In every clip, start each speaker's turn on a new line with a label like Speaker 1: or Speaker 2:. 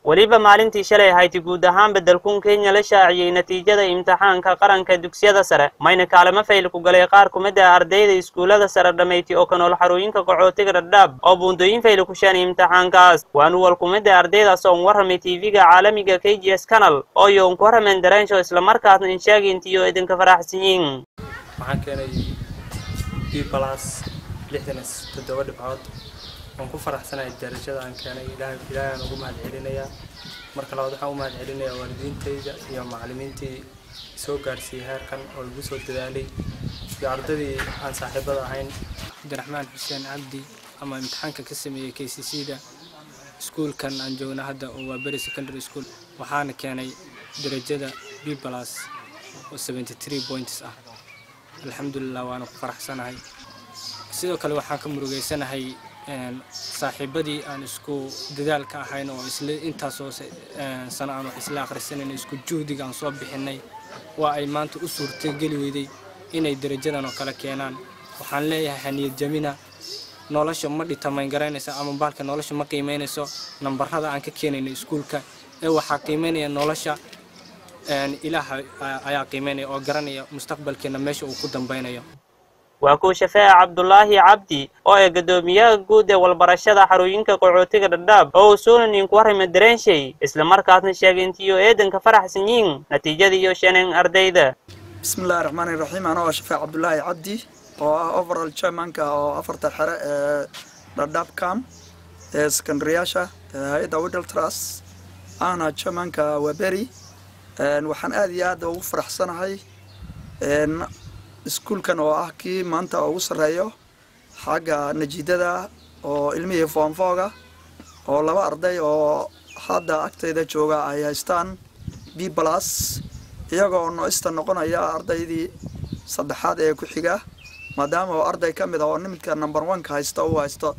Speaker 1: Weliba maalintii shalay ahayd guud ahaan beddelkuun Kenya la shaaciyey natiijada imtixaanka qaranka dugsiyada sare. Mayna kaalamo fayl ku galay qaar kumid ah ardayda iskuulada sare dhammayti oo ka nool xarooyinka qaxootiga Dhadhaab oo buundooyin fayl ku sheenay imtixaankaas. Waanu wal kumid ah ardaydaas oo warramay TV-ga caalamiga KGS Channel oo yoon ku warrameen dareensho isla markaasna in sheegay intiyo idinka faraxsan yihiin.
Speaker 2: Waxaan keenay B plus 67 dhibcood. Waan ku faraxsanahay darajada aan keenay. Ilaahay aan ugu mahad celinayaa. Marka labaad waxaan u mahad celinayaa waalidiintayda iyo macallimiintii soo gaarsiiyey heerkan oo igu soo dadaalay iyo ardadii aan saaxiibada ahayn.
Speaker 3: Cabdiraxmaan Xuseen Cabdi ama imtixaanka ka sameeyey KCC-da iskuulkan aan joogno hadda oo waa Beri Secondary School, waxaana keenay darajada B plus oo 73 points ah. Alxamdulilah, waana ku faraxsanahay. Sidoo kale waxaan ka murugeysanahay saaxiibadii aan isku dadaalka ahayn oo isla intaasoo sano aan wax isla akhrisanayna, isku juhdiga aan soo bixinay, waa ay maanta u suurtageli weyday inay darajadan oo kale keenaan. Waxaan leeyahay haniyad jamina, nolosha ma dhitamayn garaynaysa ama bahalka nolosha ma qiimeynayso nambarada aan ka keenayno iskuulka, ee waxaa qiimeynaya nolosha. Ilaaha ayaa qiimeynaya oo garanaya mustaqbalkeena meesha uu ku dambeynayo.
Speaker 1: Waa kuwa Shafeeca Cabdulaahi Cabdi oo ee guddoomiyaha guud ee walbarashada xarooyinka qaxootiga Dhadhaab oo uu suunanin ku warramay dareenshay isla markaasna sheegay intiyo eedanka faraxsan yihiin natiijada iyo shaneen ardayda.
Speaker 4: Bismillahi raxmaani raxiim. Anoo ah Shafeec Cabdulaahi Cabdi oo ah overall chairmanka oo afarta xere ee Dhadhaab camp ee secondaryyaasha hay-adda Wydale Trust, ahna chairmanka Waberi, waxaan aad iyo aad ugu faraxsanahay iskuulkan oo ah kii maanta ugu sarreeyo xagga natiijada oo ilmihii form four-ga oo laba arday oo hadda agtayda jooga ay haystaan B plus, iyagoo noista noqonaya ardaydii saddexaad ee ku xiga, maadaama oo arday ka mid ah oo nimidka number one-ka haysta uu haysto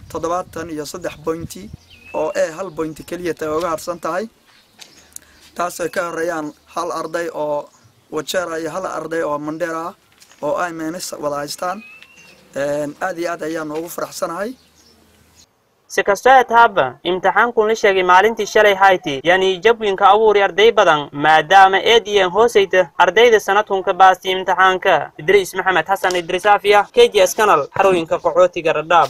Speaker 4: 73 pointi oo e hal pointi keliya tay uga harsan tahay, taas ay ka horeeyaan hal arday oo Wajeer iyo hal arday oo Mandera ah oo A minus wada haystaan. Aad iyo aad ayaan ugu faraxsanahay.
Speaker 1: Si kastoo ataaba, imtixaankun la sheegay maalintii shalay hayti yani jabwinka abuuri arday badan, maadaama eed iyan hoosayta ardayda sanadkunka baasti imtixaanka. Idriis Maxamed Xasan, Idriis Aafiya, KGS Channel, xarooyinka qaxootiga Dhadhaab.